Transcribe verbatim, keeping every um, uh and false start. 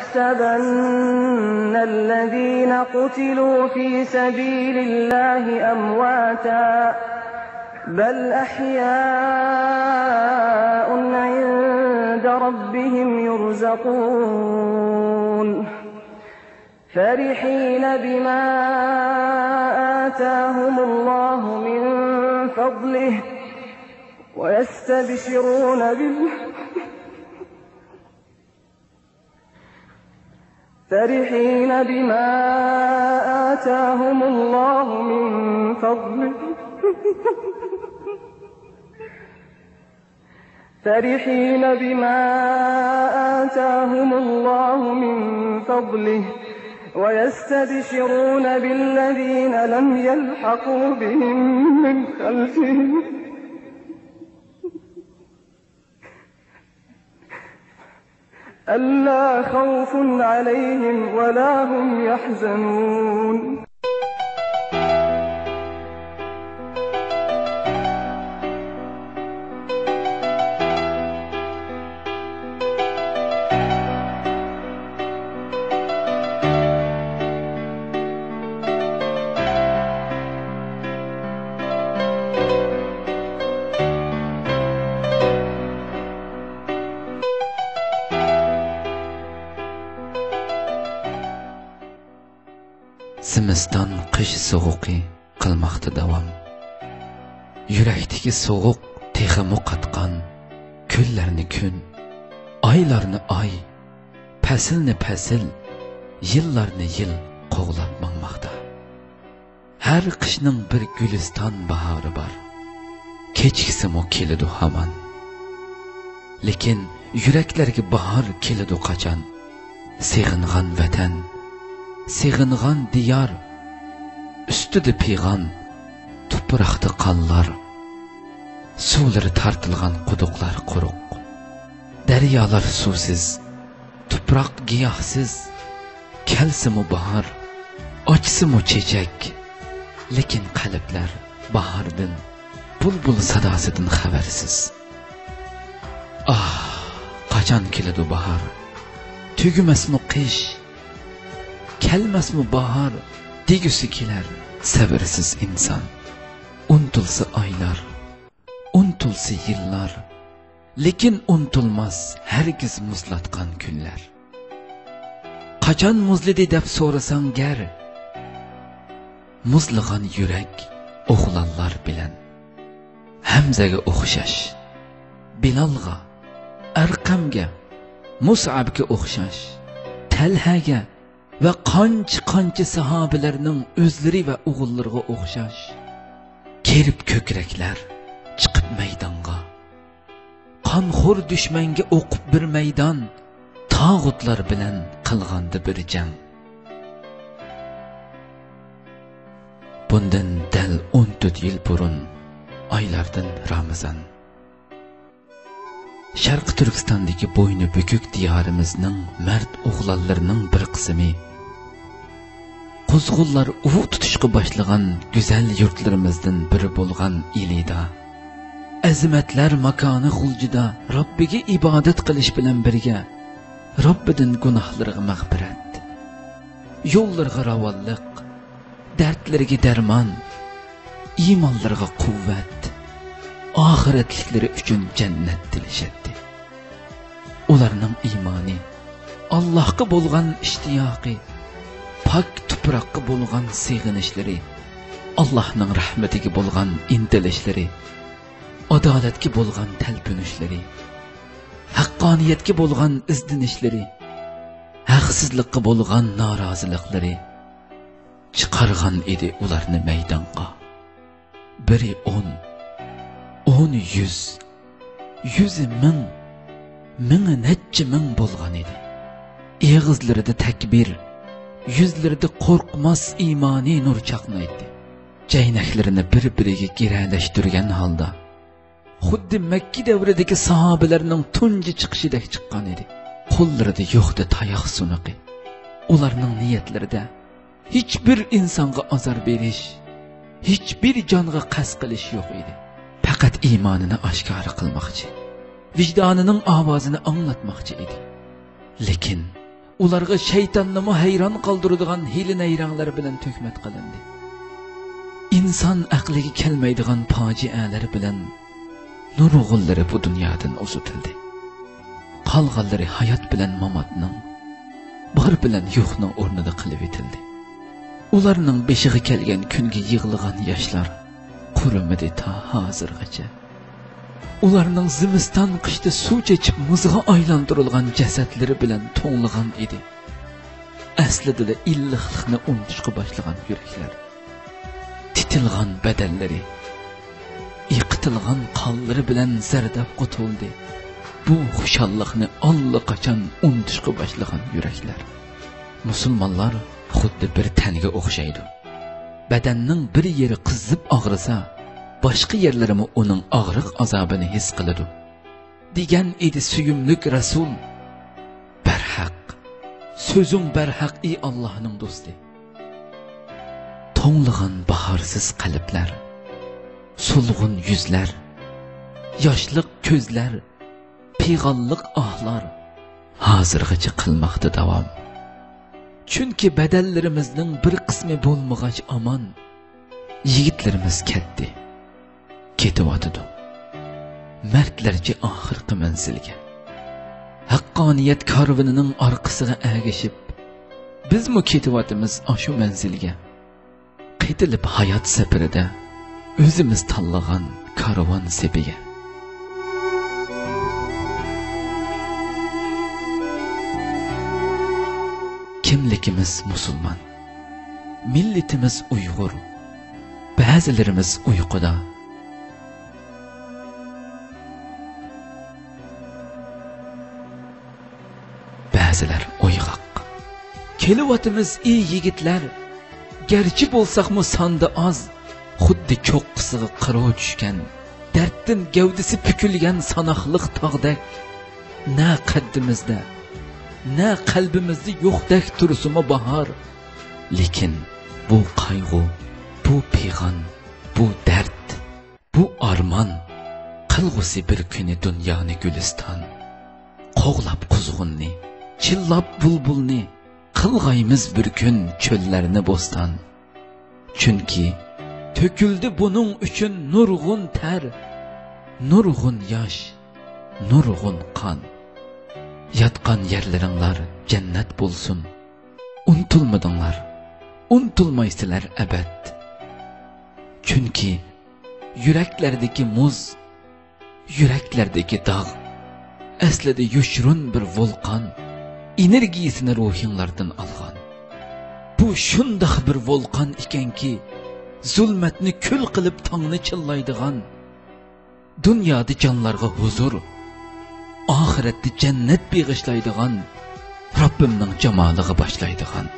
تحسبن الذين قتلوا في سبيل الله أمواتا، بل أحياء عند ربهم يرزقون، فرحين بما آتاهم الله من فضله، ويستبشرون بال فرحين بما آتاهم الله من فضله، فرحين بما آتاهم الله من فضله، ويستبشرون بالذين لم يلحقوا بهم من خلفهم ألا خوف عليهم ولا هم يحزنون. زىمىستان قىش سوغۇقى قىلماقتا داۋام. يۈرەكتىكى سوغۇق تېخىمۇ قاتقان، كۈنلەرنى كۈن، ئايلارنى ئاي، پەسىلنى پەسىل، يىللارنى يىل قوغلاپ ماڭماقتا. ھەر قىشنىڭ بىر گۈلىستان باھارى بار. كېچىكسىمۇ كېلىدۇ ھامان. لېكىن يۈرەكلەرگە باھار كېلىدۇ قاچان؟ سېغىنغان ۋەتەن، سېغىنغان دىيار، ئۈستىدە پىغان، تۇپراقتا قانلار، سۇلىرى تارتىلغان قۇدۇقلار قۇرۇق، دەريالار سۇسىز، تۇپراق گىياھسىز. كەلسىمۇ باھار، ئاچسىمۇ چېچەك، لېكىن قەلبلەر باھاردىن، بۇلبۇل ساداسىدىن خەۋەرسىز. ئاھ، قاچان كېلىدۇ باھار؟ تۈگىمەسمۇ قىش، كەلمەسمۇ باھار، دېگۈسى كېلەر سەۋرسىز ئىنسان. ئۇنتۇلسا ئايلار، ئۇنتۇلسا يىللار، لېكىن ئۇنتۇلماس ھەرگىز مۇزلاتقان كۈنلەر. قاچان مۇزلىدى دەپ سورىساڭ گەر، مۇزلىغان يۈرەك ئوغلانلار بىلەن. ھەمزەگە ئوخشاش، بىلالغا، ئەرقەمگە، مۇسئەبكە ئوخشاش، تەلھەگە ۋە قانچە-قانچە ساھابىلەرنىڭ ئۆزلىرى ۋە ئوغۇللىرىغا ئوخشاش. كىرىپ كۆكرەكلەر، چىقىپ مەيدانغا. قانخور دۈشمەنگە ئوقۇپ بىر مەيدان، تاغۇتلار بىلەن قىلغاندا بىر جەڭ. بۇندىن دەل ئون تۆت يىل بۇرۇن، ئايلاردىن رامىزان. شەرقىي تۈركىستاندىكى بوينى بۈكۈك دىيارىمىزنىڭ مەرد ئوغلانلىرىنىڭ بىر قىسمى قۇزغۇنلار ئۇۋا تۇتۇشقا باشلىغان گۈزەل يۇرتلىرىمىزدىن بىرى بولغان ئىلىدا، ئەزىمەتلەر ماكانى غۇلجىدا رەببىگە ئىبادەت قىلىش بىلەن بىرگە، رەببىدىن گۇناھلىرىغا مەغپىرەت، يوللىرىغا راۋانلىق، دەردلىرىگە دەرمان، ئىمانلىرىغا قۇۋۋەت، ئاخىرەتلىكلىرى ئۈچۈن جەننەت تىلىشەتتى. ئۇلارنىڭ ئىمانى، ئاللاھقا بولغان ئىشتىياقى، پاك تۇپراققا بولغان سېغىنىشلىرى، ئاللاھنىڭ رەھمىتىگە بولغان ئىنتىلىشلىرى، ئادالەتكە بولغان تەلپۈنۈشلىرى، ھەققانىيەتكە بولغان ئىزدىنىشلىرى، ھەقسىزلىققا بولغان نارازىلىقلىرى، چىقارغان ئىدى ئۇلارنى مەيدانغا. بىرى ئون، ئونى يۈز، يۈزى مىڭ، مىڭى نەچچە مىڭ بولغان ئىدى. ئېغىزلىرىدا تەكبىر، يۈزلىرىدە قورقماس ئىمانىي نۇر چاقنايتتى. جەينەكلىرىنى بىر-بىرىگە گىرەلەشتۈرگەن ھالدا، خۇددى مەككە دەۋرىدىكى ساھابىلەرنىڭ تۇنجى چىقىشىدەك چىققان ئىدى. قوللىرىدا يوقتى تاياق سۇنۇقى. ئۇلارنىڭ نىيەتلىرىدە ھېچبىر ئىنسانغا ئازار بېرىش، ھېچبىر جانغا قەست قىلىش يوق ئىدى. پەقەت ئىمانىنى ئاشكارا قىلماقچى، ۋىجدانىنىڭ ئاۋازىنى ئاڭلاتماقچى ئىدى. لېكىن ئۇلارغا شەيتاننىمۇ ھەيران قالدۇرىدىغان ھىيلە-نەيرەڭلەر بىلەن تۆھمەت قىلىندى. ئىنسان ئەقلىگە كەلمەيدىغان پاجىئەلەر بىلەن نۇرغۇنلىرى بۇ دۇنيادىن ئۇزىتىلدى. قالغانلىرى ھايات بىلەن ماماتنىڭ، بار بىلەن يوقنىڭ ئورنىدا قېلىۋېتىلدى. ئۇلارنىڭ بېشىغا كەلگەن كۈنگە يىغلىغان ياشلار قۇرۇمىدى تا ھازىرغىچە. ئۇلارنىڭ زىمىستان قىشتا سۇ چېچىپ مۇزغا ئايلاندۇرۇلغان جەسەتلىرى بىلەن توڭلىغان ئىدى. ئەسلىدىلا ئىللىقلىقنى ئۇنتۇشقا باشلىغان يۈرەكلەر. تىتىلغان بەدەنلىرى، ئېقىتىلغان قانلىرى بىلەن زەردابقا تولدى. بۇ خۇشاللىقنى ئاللىقاچان ئۇنتۇشقا باشلىغان يۈرەكلەر. مۇسۇلمانلار خۇددى بىر تەنگە ئوخشايدۇ. بەدەننىڭ بىر يېرى قىزىپ ئاغرىسا، باشقا يەرلىرىمۇ ئۇنىڭ ئاغرىق ئازابىنى ھېس قىلىدۇ، دېگەن ئىدى سۆيۈملۈك رەسۇل. بەرھەق، سۆزۈڭ بەرھەق، ئى ئاللاھنىڭ دوستى. توڭلىغان باھارسىز قەلبلەر، سولغۇن يۈزلەر، ياشلىق كۆزلەر، پىغانلىق ئاھلار ھازىرغىچە قىلماقتا داۋام. چۈنكى بەدەنلىرىمىزنىڭ بىر قىسمى بولمىغاچ ئامان، يىگىتلىرىمىز كەتتى، كېتىۋاتىدۇ. مەردلەرچە ئاخىرقى مەنزىلگە. ھەققانىيەت كارۋىنىنىڭ ئارقىسىغا ئەگىشىپ، بىزمۇ كېتىۋاتىمىز ئاشۇ مەنزىلگە. قېتىلىپ ھايات سەپىرىدە ئۆزىمىز تاللىغان كارۋان سېپىگە. كىملىكىمىز مۇسۇلمان، مىللىتىمىز ئۇيغۇر، بەزىلىرىمىز ئۇيقۇدا. بەزىلەر ئويغاق. كېلىۋاتىمىز، ئى يىگىتلەر، گەرچە بولساقمۇ ساندا ئاز، خۇددى چوققىسىغا قارا چۈشكەن، دەردتىن گەۋدىسى پۈكۈلگەن ساناقلىق تاغدەك. نە قەددىمىزدە، نە قەلبىمىزدە يوقتەك تۇرسىمۇ باھار، لېكىن بۇ قايغۇ، بۇ پىغان، بۇ دەرد، بۇ ئارمان قىلغۇسى بىر كۈنى دۇنيانى گۈلىستان. قوغلاپ قۇزغۇننى، چىللاپ بۇلبۇلنى، قىلغايمىز بىر كۈن چۆللەرنى بوستان. چۈنكى تۆكۈلدى بۇنىڭ ئۈچۈن نۇرغۇن تەر، نۇرغۇن ياش، نۇرغۇن قان. ياتقان يەرلىرىڭلار جەننەت بولسۇن. ئۇنتۇلمىدىڭلار، ئۇنتۇلمايسىلەر ئەبەد. چۈنكى يۈرەكلەردىكى مۇز، يۈرەكلەردىكى داغ ئەسلىدە يوشۇرۇن بىر ۋولقان، ئېنېرگىيىسىنى روھىڭلاردىن ئالغان. بۇ شۇنداق بىر ۋولقان ئىكەنكى، زۇلمەتنى كۈل قىلىپ تاڭنى چىللايدىغان، دۇنيادا جانلارغا ھۇزۇر، ئاخىرەتتە جەننەت بېغىشلايدىغان، رەببىمنىڭ جامالىغا باشلايدىغان.